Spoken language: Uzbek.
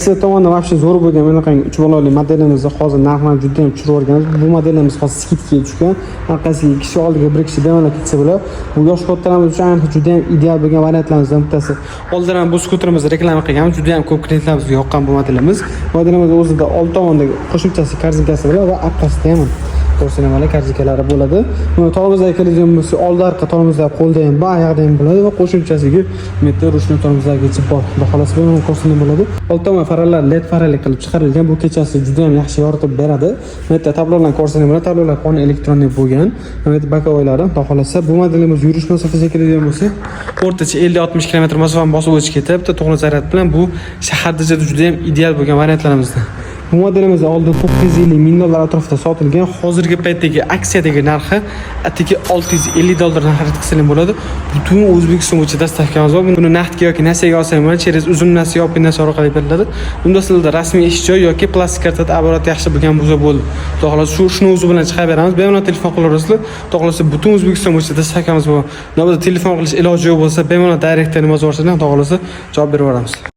Rossiya tomonidan вообще zo'r bo'lgan bunaqangi uch balonli modelimizni hozir narxini juda ham tushirib yuborganmiz. Bu modelimiz hozir скидка ga tushgan. Orqasiga ikki kishi, oldiga bir kishi bemalol ketsa bo'ladi. Bu yosh kattalarimiz uchun ayniqsa juda ham ideal bo'lgan variantlarimizdan bittasi. Oldin ham bu skuterimizni reklama qilganmiz. Juda ham ko'p klientlarimizga yoqqan bu modelimiz. Modelimiz o'zida old tomondagi qo'shimchasi korzinkasi bo'ladi va orqasida ham ko'rsanglar mana korzinkalari bo'ladi. Buni tormozlarga keladigan bo'lsa, oldi, orqa tormozlar qo'lda ham bor, oyoqda ham bo'ladi va qo'shimchasiga bu yerda ручной tormozlargacha bor. Xudo xohlasa, buni ko'rsanglar bo'ladi. Old tomon faralar LED farali qilib chiqarilgan. Bu kechasi juda ham yaxshi yoritib beradi. Bu yerda tablolarni ko'rsanglar bo'ladi. Tablolar полный электронный bo'lgan. Bu yerda боковой lari, xudo xohlasa, bu modelimiz yurish masofasiga keladigan bo'lsa, o'rtacha 50-60 km masofani bosib o'tish ketadi. Bitta to'g'ri zaryad bilan bu shaharda juda ham ideal bo'lgan variantlarimizdan. Bu modelimiz oldin 950 ming dollar atrofida sotilgan. Hozirgi paytdagi aksiyadagi narxi atigi 650 dollardan xarid qilsangiz bo'ladi. Butun O'zbekiston bo'yicha доставка miz bor. Buni naqdga yoki nasiyaga olsangiz bo'ladi. Через Uzum nasiya, Open nasiya orqali beriladi. Unda sizlarda rasmiy ish joy yoki plastik kartada оборот yaxshi bo'lgan bo'lsa bo'ldi. Xudo xohlasa, shuni o'zi bilan chiqarib beramiz. Bemalol telefon qilaverasizlar. Xudo xohlasa, butun O'zbekiston bo'yicha доставка miz bor. Navbatda telefon qilish iloji yo'q bo'lsa, bemalol direktga yozib yuborsangiz, xudo xohlasa, javob berib yuboramiz.